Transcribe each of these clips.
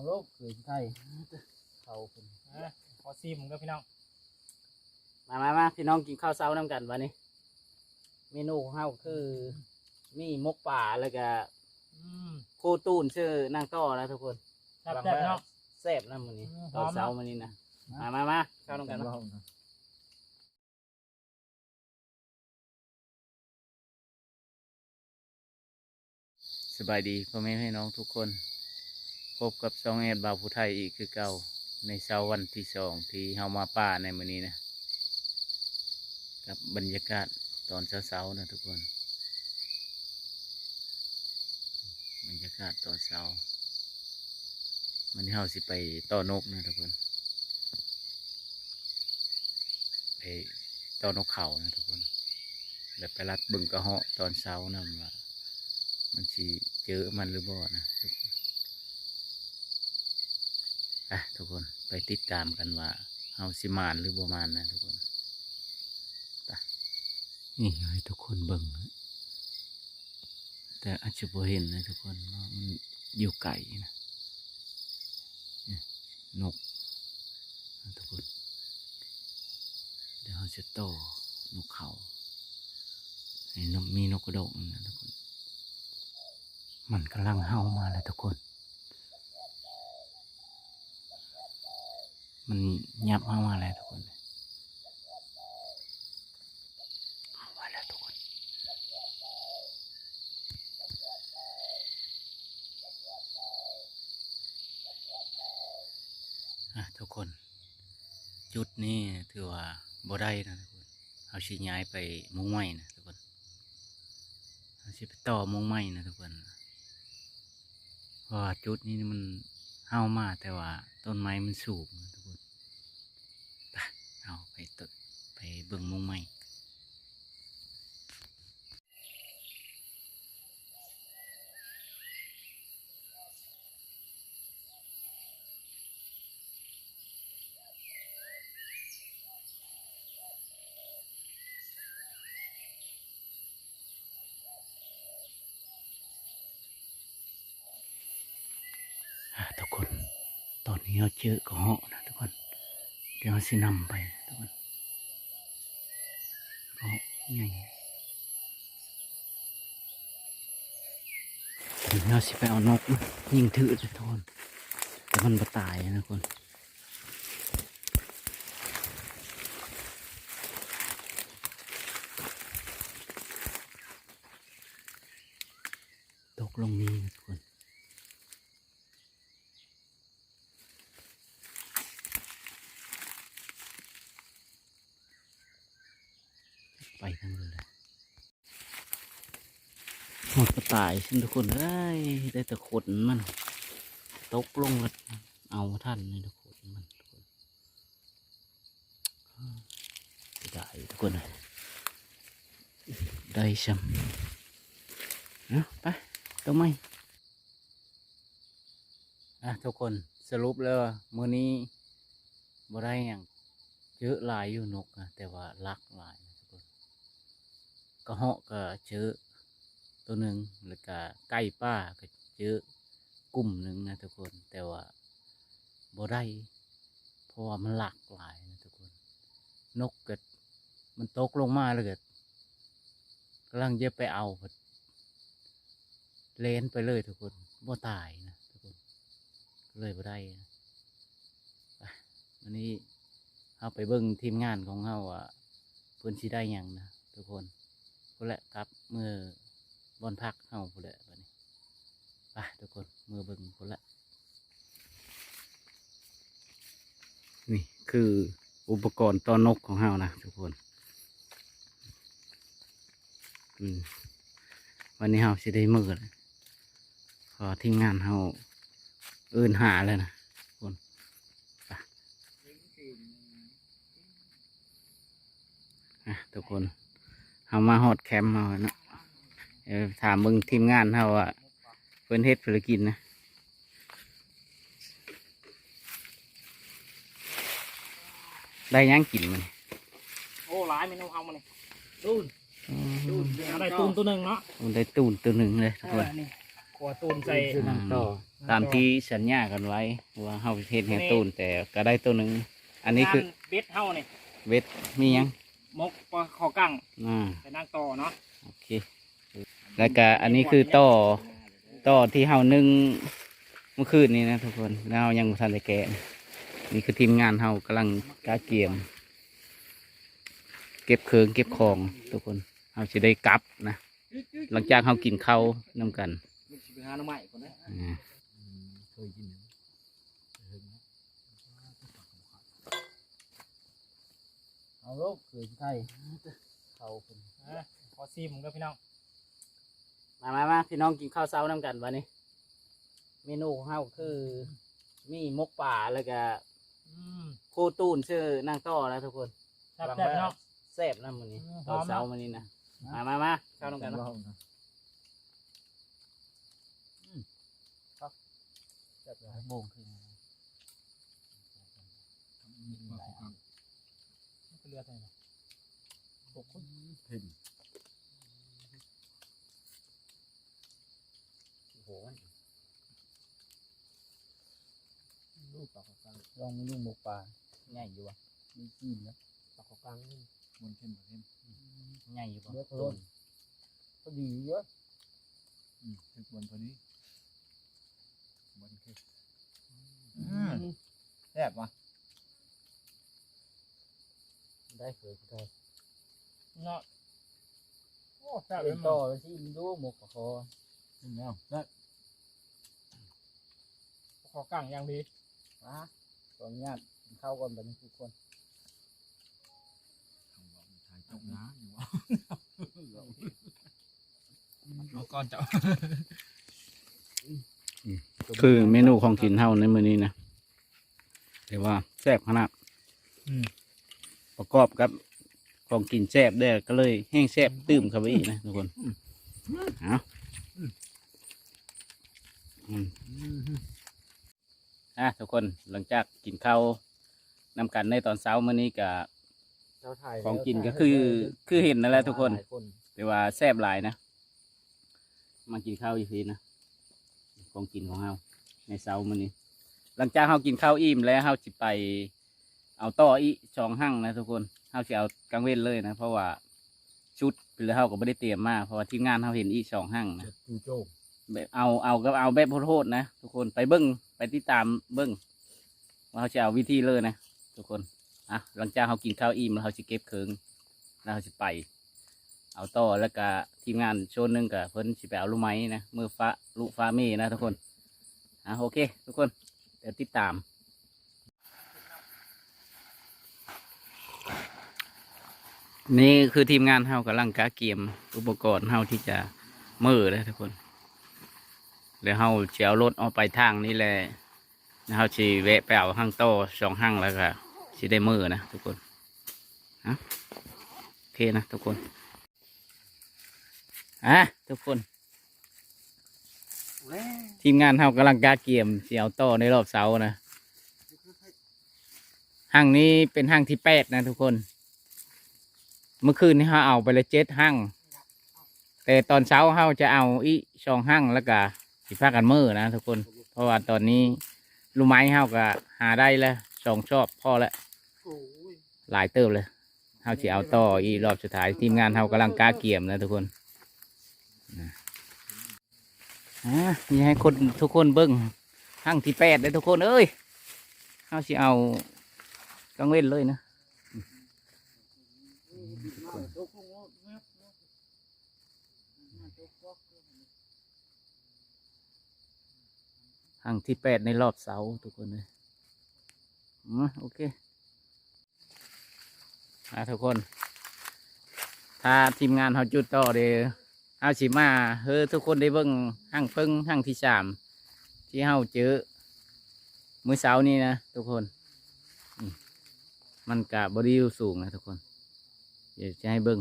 ໂອ້ ເຄີຍໄທ ເຂົ້າເພິ່ນ ອ່ະ ຂໍຊີມເດີພີ່ນ້ອງ ມາ ມາ ມາ ພີ່ນ້ອງກິນເຂົ້າເຊົ້ານຳກັນບາດນີ້. ເມນູຂອງເຮົາຄືມີໝົກປາ ແລ້ວກະ ອືມ ຄູຕູນຊື່ນາງຕໍ່ນະທຸກຄົນ. ແຊບໆເນາະ ແຊບນະມື້ນີ້ ອືມ ຕອນເຊົ້າມື້ນີ້ນະ. ມາ ມາ ມາ ເຂົ້ານຳກັນເນາະ. ສະບາຍດີພໍ່ແມ່ພີ່ນ້ອງທຸກຄົນ, ພົບກັບຊ່ອງແອດບ່າວຜູ້ໄທອີກຄືເກົ່າ ໃນເຊົ້າວັນທີສອງທີ່ເຮົາມາປ່າໃນມື້ນີ້ນະ ກັບບັນຍາກາດຕອນເຊົ້າໆນະທຸກຄົນ. ບັນຍາກາດຕອນເຊົ້າ ມື້ນີ້ເຮົາຊິໄປຕໍ່ນົກນະທຸກຄົນ, ໄປຕໍ່ນົກເຂົານະທຸກຄົນ, ແລ້ວໄປລັດເບິ່ງກະເຫາະຕອນເຊົ້ານຳວ່າ ມັນຊິເຈີມັນຫຼືບໍ່ນະທຸກຄົນ. ໄປທຸກຄົນ ໄປຕິດຕາມກັນວ່າເຮົາຊິໝານຫຼືບໍ່ໝານນະທຸກຄົນ. ໄປ ນີ້ໃຫ້ທຸກຄົນເບິ່ງ ແຕ່ອາດຈະບໍ່ເຫັນນະທຸກຄົນ ເພາະມັນຢູ່ໄກນະ. ນີ້ນົກນະທຸກຄົນ, ດຽວເຮົາຈະຕໍ່ນົກເຂົາ ໃຫ້ນົກ ມີນົກກະດອກນະທຸກຄົນ. ມັນກຳລັງເຫົ່າມາແລ້ວທຸກຄົນ, ມັນຫຍັບເຮົາມາແລ້ວທຸກຄົນ, ເຮົາມາແລ້ວທຸກຄົນ. ອ່ະ ທຸກຄົນ ຈຸດນີ້ຖືວ່າບໍ່ໄດ້ນະທຸກຄົນ, ເຮົາຊິຍ້າຍໄປມຸງໃໝ່ນະທຸກຄົນ, ເຮົາຊິໄປຕໍ່ມຸງໃໝ່ນະທຸກຄົນ. ເພາະວ່າຈຸດນີ້ມັນເຫົ່າມາ ແຕ່ວ່າຕົ້ນໄມ້ມັນສູງນະທຸກຄົນ. ໄປ ເຮົາໄປ ໄປເບິ່ງມຸງໃໝ່. ອ່າ ທຸກຄົນ ຕອນນີ້ເຮົາເຈີກະເຫາະນະທຸກຄົນ, ດຽວເຮົາຊິນຳໄປນະທຸກຄົນ, ກະເຫາະໃຫຍ່. ດຽວເຮົາຊິໄປເອົານົກມາຍິງຖືກນະທຸກຄົນ, ແຕ່ມັນບໍ່ຕາຍນະທຸກຄົນ. ຕົກລົງນີ້ນະທຸກຄົນ. ໄປທາງນັ້ນແຫຼະ. ຮອດກະຕ່າຍຊັ້ນທຸກຄົນເອີຍ, ໄດ້ແຕ່ຂົນມັນ ຕົກລົງແລ້ວເອົາບໍ່ທັນນີ້ ຂົນມັນທຸກຄົນ. ເສຍດາຍທຸກຄົນເອີຍ, ໄດ້ຊ້ຳ. ເອົາ ໄປ ຕົວໃໝ່. ອ່ະ ທຸກຄົນ ສະຫຼຸບແລ້ວມື້ນີ້ບໍ່ໄດ້ຫຍັງ, ເຈີຫຼາຍຢູ່ນົກນະ ແຕ່ວ່າຫຼັກຫຼາຍນະທຸກຄົນ. ກະເຫາະກະເຈີໂຕໜຶ່ງ ແລ້ວກະໄກ່ປ່າກະເຈີກຸ່ມໜຶ່ງນະທຸກຄົນ, ແຕ່ວ່າບໍ່ໄດ້ ເພາະວ່າມັນຫຼັກຫຼາຍນະທຸກຄົນ. ນົກກະ ມັນຕົກລົງມາແລ້ວກະ ກຳລັງຈະໄປເອົາ ແລ່ນໄປເລີຍທຸກຄົນ, ບໍ່ຕາຍນະທຸກຄົນ, ເລີຍບໍ່ໄດ້ນະ. ໄປ ມື້ນີ້ເຮົາໄປເບິ່ງທີມງານຂອງເຮົາວ່າເພິ່ນຊິໄດ້ຫຍັງນະທຸກຄົນ. ພຸ້ນແຫຼະ ກັບເມືອບ່ອນພັກເຮົາພຸ້ນແຫຼະບາດນີ້. ໄປທຸກຄົນ ເມືອເບິ່ງພຸ້ນແຫຼະ. ນີ້ຄືອຸປະກອນຕໍ່ນົກຂອງເຮົານະທຸກຄົນ. ອືມ ວັນນີ້ເຮົາຊິໄດ້ເມືອແລ້ວ ເພາະວ່າທີມງານເຮົາເອີ້ນຫາແລ້ວນະທຸກຄົນ. ໄປ ອ່ະ ທຸກຄົນ ເຮົາມາຮອດແຄມເຮົາແລ້ວເນາະ. ເອີ ຖາມເບິ່ງທີມງານເຮົາວ່າເພິ່ນເຮັດພາລະກິດນະ ໄດ້ຫຍັງກິນມື້ນີ້? ໂອ້ ຫຼາຍເມນູເຮົາມື້ນີ້. ຕູນ ອໍ ຕູນ ໄດ້ຕູນໂຕໜຶ່ງເນາະ. ໂອ້ ໄດ້ຕູນໂຕໜຶ່ງເລີຍທຸກຄົນ. ເອີ ນີ້ ຕົວະຕູນໃສ່ ອືມ ນາງຕໍ່ ຕາມທີ່ສັນຍາກັນໄວ້ ວ່າເຮົາເຮັດໃຫ້ຕູນ ແຕ່ກໍໄດ້ຕົວໜຶ່ງ. ອັນນີ້ຄືເບັດເຮົານີ້ ເບັດມີຫຍັງ? ໝົກປາຄໍກັງ ອ່າ ໃສ່ນາງຕໍ່ເນາະ. ໂອເຄ ແລ້ວກະອັນນີ້ຄືຕໍ່ ຕໍ່ທີ່ເຮົາໜຶ້ງມື້ຄືນນີ້ນະທຸກຄົນ ແລ້ວເຮົາຍັງບໍ່ທັນໄດ້ແກະ. ນີ້ຄືທີມງານເຮົາກຳລັງກະກຽມ ເກັບເຄື່ອງເກັບຂອງທຸກຄົນ ເຮົາຊິໄດ້ກັບນະ ຫຼັງຈາກເຮົາກິນເຂົ້ານຳກັນ. ຊິໄປຫາໜໍ່ໄມ້ກ່ອນນະ ອ່າ ເຄີຍກິນ ເອົາລູກເຄີຍໄທເຂົ້າເພິ່ນ ອ່າ ຂໍຊີມເດີພີ່ນ້ອງ. ມາ ມາ ມາ ພີ່ນ້ອງກິນເຂົ້າເຊົ້ານຳກັນບາດນີ້. ເມນູຂອງເຮົາຄືມີໝົກປາ ແລ້ວກະ ອືມ ໂຄຕູນໃສ່ນາງຕໍ່ນະທຸກຄົນ. ແຊບໆ ພີ່ນ້ອງ ແຊບນະມື້ນີ້ ອືມ ຕອນເຊົ້າມື້ນີ້ນະ. ມາ ມາ ມາ ເຂົ້ານຳກັນເນາະ. ອືມ ຄັກ ແຊບຫຼາຍ ໂບງຂຶ້ນ ມັນເຫຼືອໃສ່ ເຜັດ ໂອ້ໂຫ ລູກປາເຂົ້າກັງ ລອງເບິ່ງລູກໝົກປາ ໃຫຍ່ຢູ່ບໍ່? ມີຈີນນະ ປາເຂົ້າກັງນີ້ ມັນເຂັ້ມບໍ່ເຂັ້ມ? ໃຫຍ່ຢູ່ບໍ່? ເລືອກເລີຍ ພໍດີເດີ ອືມ ເຮັດບອນພໍດີ ບອນເຄັມ ອືມ ແຊບຫວະ ໄດ້ເຄີຍ ໄດ້ເນາະ. ໂອ້ ແຊບເລີຍ ຕໍ່ຊິມດູໝົກປາຄໍ ກິນແລ້ວ ແຊບ ປາຄໍກັງຢ່າງດີ. ມາ ຂໍອະນຸຍາດກິນເຂົ້າກ່ອນບາດນີ້ທຸກຄົນ. ເອົາກ່ອນເຈົ້າ ຄືເມນູຂອງກິນເຮົາໃນມື້ນີ້ນະ ຖືວ່າແຊບຂະໜາດ ອືມ ປະກອບກັບຂອງກິນແຊບແດ່ ກໍເລີຍແຮ່ງແຊບຕື່ມເຂົ້າໄປອີກນະທຸກຄົນ. ເອົາ ອືມ ອ່າ ທຸກຄົນ ຫຼັງຈາກກິນເຂົ້ານຳກັນໃນຕອນເຊົ້າມື້ນີ້ກະ ຂອງກິນກໍຄື ຄືເຫັນນັ້ນແຫຼະທຸກຄົນ ແຕ່ວ່າແຊບຫຼາຍນະ. ມາກິນເຂົ້າຢູ່ພີ້ນະ ຂອງກິນຂອງເຮົາໃນເຊົ້າມື້ນີ້. ຫຼັງຈາກເຮົາກິນເຂົ້າອີ່ມແລ້ວ ເຮົາຊິໄປເອົາຕໍ່ອີກສອງຮັ່ງນະທຸກຄົນ. ເຮົາຊິເອົາກາງເວັນເລີຍນະ ເພາະວ່າຊຸດແລ້ວເຮົາກໍບໍ່ໄດ້ຕຽມມາ ເພາະວ່າທີມງານເຮົາເຫັນອີກສອງຮັ່ງນະ ແບບເອົາ ເອົາກໍເອົາແບບໂຫດໆນະທຸກຄົນ. ໄປເບິ່ງ ໄປຕິດຕາມເບິ່ງວ່າເຮົາຊິເອົາວິທີເລີຍນະທຸກຄົນ. ອ່ະ ຫຼັງຈາກເຮົາກິນເຂົ້າອີ່ມແລ້ວ ເຮົາຊິເກັບເຄື່ອງ ແລ້ວເຮົາຊິໄປເອົາຕໍ່. ແລ້ວກະທີມງານໂຊນໜຶ່ງກະເພິ່ນຊິໄປເອົາລູກໄມ້ນະ ມື້ຟ້າ ລຸຟ້າເມນະທຸກຄົນ. ອ່ະ ໂອເຄທຸກຄົນ ດຽວຕິດຕາມ. ນີ້ຄືທີມງານເຮົາກຳລັງກະກຽມອຸປະກອນເຮົາທີ່ຈະເມືອເດີທຸກຄົນ. ແລ້ວເຮົາຊິເອົາລົດອອກໄປທາງນີ້ແຫຼະ ແລ້ວເຮົາຊິແວະໄປເອົາຮັ່ງຕໍ່ສອງຮັ່ງ ແລ້ວກະຊິໄດ້ເມືອນະທຸກຄົນ. ອ່ະ ໂອເຄນະທຸກຄົນ. ອ່ະ ທຸກຄົນ ທີມງານເຮົາກຳລັງກະກຽມຊິເອົາຕໍ່ໃນລອບເຊົ້ານະ. ຮັ່ງນີ້ເປັນຮັ່ງທີແປດນະທຸກຄົນ. ມື້ຄືນນີ້ເຮົາເອົາໄປແລ້ວເຈັດຮັ່ງ ແຕ່ຕອນເຊົ້າເຮົາຈະເອົາອີກສອງຮັ່ງ ແລ້ວກະຊິພາກັນເມືອນະທຸກຄົນ. ເພາະວ່າຕອນນີ້ລູກໄມ້ເຮົາກະຫາໄດ້ແລ້ວສອງຊອບພໍແລ້ວ ໂອ້ຍ ຫຼາຍເຕີບເລີຍ. ເຮົາຊິເອົາຕໍ່ອີກລອບສຸດທ້າຍ. ທີມງານເຮົາກຳລັງກະກຽມນະທຸກຄົນ. ອ່າ ຢາກໃຫ້ຄົນ ທຸກຄົນເບິ່ງຄັ້ງທີແປດເດີທຸກຄົນເອີຍ. ເຮົາຊິເອົາກາງເວັນເລີຍນະ. ຄັ້ງທີແປດໃນລອບເຊົ້າທຸກຄົນເອີຍ. ອືມ ໂອເຄ. ອ່າ ທຸກຄົນ ຖ້າທີມງານເຮົາຈຸດຕໍ່ເດ້ ເຮົາຊິມາໃຫ້ທຸກຄົນໄດ້ເບິ່ງຮັ່ງເພິ່ງ ຮັ່ງທີສາມ ທີ່ເຮົາເຈີມື້ເຊົ້ານີ້ນະທຸກຄົນ. ອືມ ມັນກະບໍ່ໄດ້ຢູ່ສູງນະທຸກຄົນ. ດຽວຈະໃຫ້ເບິ່ງ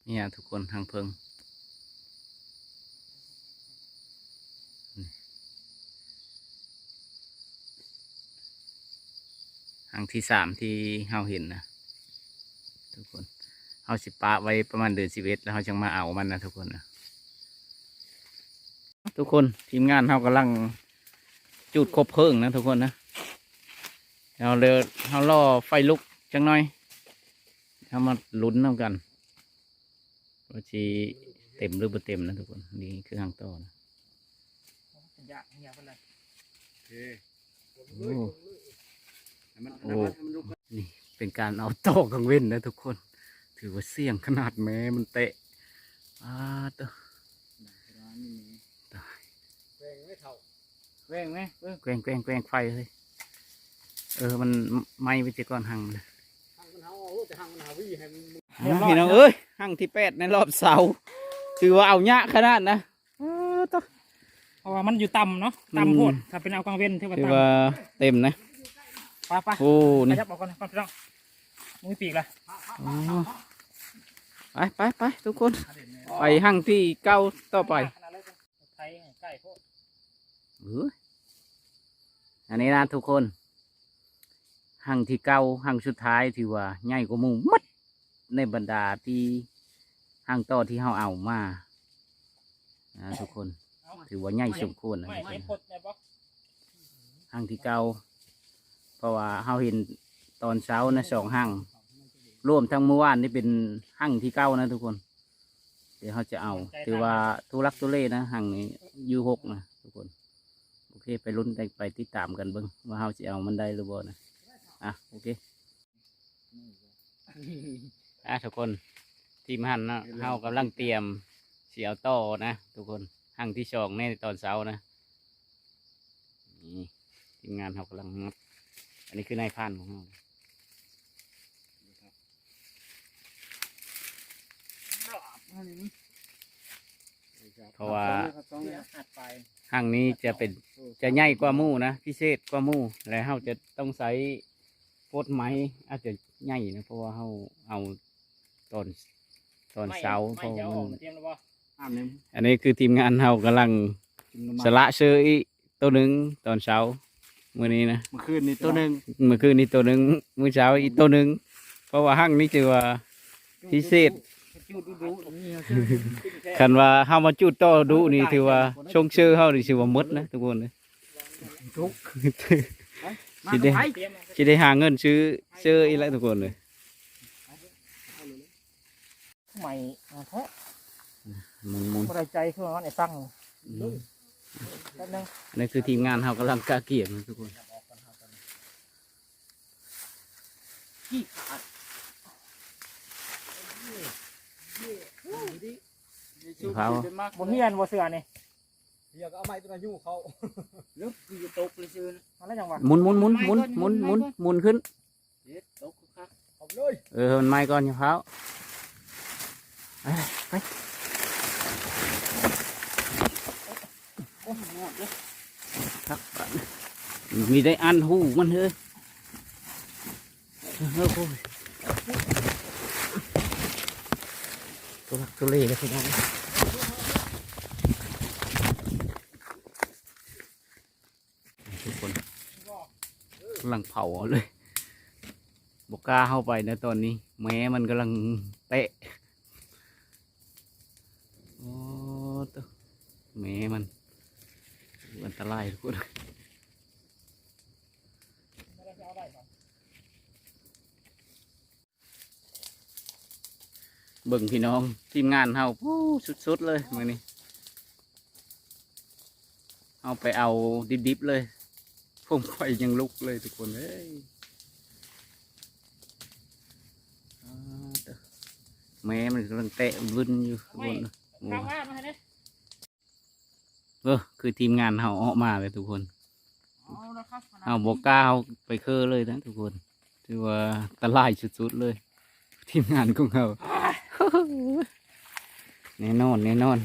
ນີ້ນະທຸກຄົນ ຮັງເພິ່ງ ຄັ້ງທີສາມທີ່ເຮົາເຫັນນະທຸກຄົນ. ເຮົາຊິປະໄວ້ປະມານເດືອນສິບເອັດ ແລ້ວເຮົາຈັ່ງມາເອົາມັນນະທຸກຄົນນະ. ທຸກຄົນ ທີມງານເຮົາກຳລັງຈູດຄົບເພີງນະທຸກຄົນນະ. ເຮົາເລີ ເຮົາລໍໄຟລຸກຈັກໜ່ອຍ ເຮົາມາລຸ້ນນຳກັນວ່າຊິເຕັມຫຼືບໍ່ເຕັມນະທຸກຄົນ. ນີ້ຄືຫາງຕໍ່ນະ. ໂອ້ ໂອ້ ນີ້ເປັນການເອົາຕໍ່ກາງເວັນນະທຸກຄົນ. ຖືວ່າສ່ຽງຂະໜາດ ແມ້ມັນແຕະ ອາ ໂຕ ຕາຍ ແກວ່ງໄວ້ເຖົ້າ ແກວ່ງໄວ້ ເອີ ແກວ່ງ ແກວ່ງ ແກວ່ງໄຟເລີຍ. ເອີ ມັນໄໝ້ໄປເສຍກ່ອນ ຮັງມັນ ຮັງມັນເຮົາເອົາ ແຕ່ຮັງມັນຫາວີໃຫ້ມັນ ພີ່ນ້ອງເອີຍ ຮັງທີແປດໃນລອບເຊົ້າ ຖືວ່າເອົາຍາກຂະໜາດນະ. ເອີ ໂຕ ເພາະວ່າມັນຢູ່ຕ່ຳເນາະ ອືມ ຕ່ຳໂພດ. ຖ້າເປັນເອົາກາງເວັນຖືວ່າ ຖືວ່າຕ່ຳ ເຕັມນະ. ໄປໆ ໂອ້ ນີ້ ຂະຫຍັບອອກກ່ອນ ພີ່ນ້ອງ ມີປີກລະ. ອໍ ໄປໆໆ ທຸກຄົນ ໄປຮັງທີເກົ້າຕໍ່ໄປ. ໄປໃກ້ໂພດ ເອີ ອັນນີ້ນະທຸກຄົນ ຮັງທີເກົ້າ ຮັງສຸດທ້າຍ ຖືວ່າໃຫຍ່ກວ່າໝູ່ໝົດ ໃນບັນດາທີ່ຮັງຕໍ່ທີ່ເຮົາເອົາມານະທຸກຄົນ. ຖືວ່າໃຫຍ່ສົມຄວນນະ ໄມ້ ໄມ້ ຄົດແມ່ນບໍ່ ຮັງທີເກົ້າ ເພາະວ່າເຮົາເຫັນຕອນເຊົ້ານະ ສອງຮັງ ລວມທັງມື້ວານນີ້ເປັນຮັງທີເກົ້ານະທຸກຄົນ. ດຽວເຮົາຈະເອົາ ຖືວ່າທຸລັກທຸເລນະ ຮັງນີ້ຢູ່ຫົກນະທຸກຄົນ. ໂອເຄ ໄປລຸ້ນ ໄປ ໄປຕິດຕາມກັນເບິ່ງວ່າເຮົາຊິເອົາມັນໄດ້ຫຼືບໍ່ນະ. ອ່ະ ໂອເຄ ອ່ະ ທຸກຄົນ ທີມງານເນາະ ເຮົາກຳລັງຕຽມຊິເອົາຕໍ່ນະທຸກຄົນ ຮັງທີສອງໃນຕອນເຊົ້ານະ. ນີ້ທີມງານເຮົາກຳລັງ ອັນນີ້ຄືນາຍພານຂອງເຮົາ. ເພາະວ່າຮັງນີ້ຈະເປັນ ຈະໃຫຍ່ກວ່າໝູ່ນະ ພິເສດກວ່າໝູ່ ແລະເຮົາຈະຕ້ອງໃຊ້ໂພດໄມ້ ອາດຈະໃຫຍ່ນະ ເພາະວ່າເຮົາເອົາຕອນ ຕອນເຊົ້າ ເພາະວ່າມັນ ອັນນີ້ຄືທີມງານເຮົາກຳລັງສະຫຼະເຊີອີກໂຕໜຶ່ງຕອນເຊົ້າ ມື້ນີ້ນະ. ມື້ຄືນນີ້ໂຕໜຶ່ງ ມື້ຄືນນີ້ໂຕໜຶ່ງ ມື້ເຊົ້າອີກໂຕໜຶ່ງ ເພາະວ່າຮັງນີ້ຖືວ່າພິເສດ. ຄັນວ່າເຮົາມາຈູດຕໍ່ດຸນີ້ ຖືວ່າຊົງເຊີເຮົານີ້ ຖືວ່າໝົດນະທຸກຄົນເອີຍ. ຊິໄດ້ ຊິໄດ້ຫາເງິນຊື້ເຊີອີກແລ້ວທຸກຄົນເອີຍ. ໃໝ່ແທ້ ໝູນໆ ບໍ່ໄດ້ໃຈຄືວ່າມັນໄອ້ສັງ. ອືມ ແປັບໜຶ່ງ ອັນນີ້ຄືທີມງານເຮົາກຳລັງກະກຽມນະທຸກຄົນ. ຂີ້ຂາດ ເຜົາ ບໍ່ຮຽນບໍ່ເສື້ອນີ້ ດຽວກໍເອົາໄມ້ຕົວນັ້ນຍູ້ເຂົາ ເລິກຄືຈະຕົກເລີຍຊື່ ເອົາແລ້ວຫຍັງວະ ໝູນໆໆໆ ໝູນຂຶ້ນ. ເຮັດ ຕົກຄັກໆ ເອົາເລີຍ ເອີ ໃຫ້ມັນໄໝ້ກ່ອນ ຢ່າຟ້າວ ໄປ ໄປ ໂອ້ຍ ຮອດເລີຍ ຄັກບາດ ມີໄດ້ອັນຫູມັນເຮີ້ຍ ໂອ້ຍ ທຸລັກທຸເລເລີຍພີ່ນ້ອງ. ທຸກຄົນ ກຳລັງເຜົາເອົາເລີຍ ບໍ່ກ້າເຂົ້າໄປນະຕອນນີ້ ແມ້ມັນກຳລັງແຕະ. ໂອ້ ໂຕ ແມ້ມັນ ອັນຕະລາຍທຸກຄົນ. ເບິ່ງພີ່ນ້ອງ ທີມງານເຮົາ ໂອ້ ສຸດໆເລີຍມື້ນີ້ ເຮົາໄປເອົາດິບໆເລີຍ ຜົມໄຟຍັງລຸກເລີຍທຸກຄົນເອີຍ. ອ້າ ແມ້ມັນກຳລັງແຕະວຶ່ນຢູ່ທຸກຄົນ. ໂອ້ ເອີ ຄືທີມງານເຮົາອອກມາເລີຍທຸກຄົນ ເຮົາບໍ່ກ້າເຂົ້າໄປເຄີເລີຍນະທຸກຄົນ ຖືວ່າອັນຕະລາຍສຸດໆເລີຍ ທີມງານຂອງເຮົາ. ແນ່ນອນ ແນ່ນອນ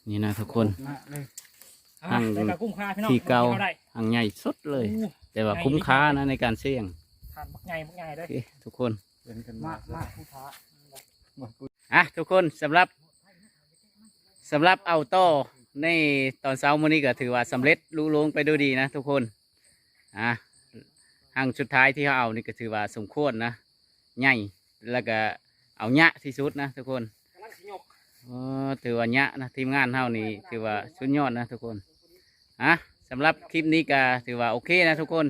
ນີ້ນະທຸກຄົນ ຮັງທີເກົ່າ ຮັງໃຫຍ່ສຸດເລີຍ ແຕ່ວ່າຄຸ້ມຄ່ານະໃນການສ່ຽງ. ໂອເຄທຸກຄົນ ມາ ມາ ຜູ້ທ້າ ອ່ະ ທຸກຄົນ ສຳລັບ ສຳລັບເອົາຕໍ່ໃນຕອນເຊົ້າມື້ນີ້ກໍຖືວ່າສຳເລັດລຸລ່ວງໄປດ້ວຍດີນະທຸກຄົນ. ອ່ະ ຮັງສຸດທ້າຍທີ່ເຮົາເອົານີ້ກໍຖືວ່າສົມຄວນນະ ໃຫຍ່ ແລ້ວກໍເອົາຍາກທີ່ສຸດນະທຸກຄົນ. ກຳລັງຊິຍົກ ເອີ ຖືວ່າຍະນະ ທີມງານເຮົານີ້ຖືວ່າສຸດຍອດນະທຸກຄົນ. ອ່ະ ສຳລັບຄລິບນີ້ກະຖືວ່າໂອເຄນະທຸກຄົນ.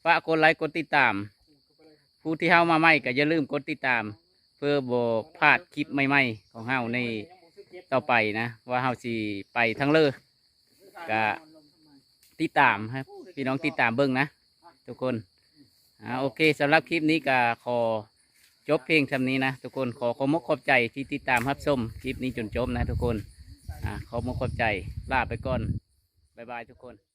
ຝາກກົດໄລກົດຕິດຕາມ ຜູ້ທີ່ເຮົາມາໃໝ່ກະຢ່າລືມກົດຕິດຕາມ ເພື່ອບໍ່ພາດຄລິບໃໝ່ໆຂອງເຮົາໃນຕໍ່ໄປນະ ວ່າເຮົາຊິໄປທາງເລີ ກະຕິດຕາມໃຫ້ພີ່ນ້ອງຕິດຕາມເບິ່ງນະທຸກຄົນ. ອ່າ ໂອເຄ ສຳລັບຄລິບນີ້ກະຂໍຈົບພຽງສ່ຳນີ້ນະທຸກຄົນ. ຂໍຂອບມົກຂອບໃຈທີ່ຕິດຕາມຮັບຊົມຄລິບນີ້ຈົນຈົບນະທຸກຄົນ. ອ່າ ຂອບມົກຂອບໃຈ ລາໄປກ່ອນ ບາຍບາຍທຸກຄົນ.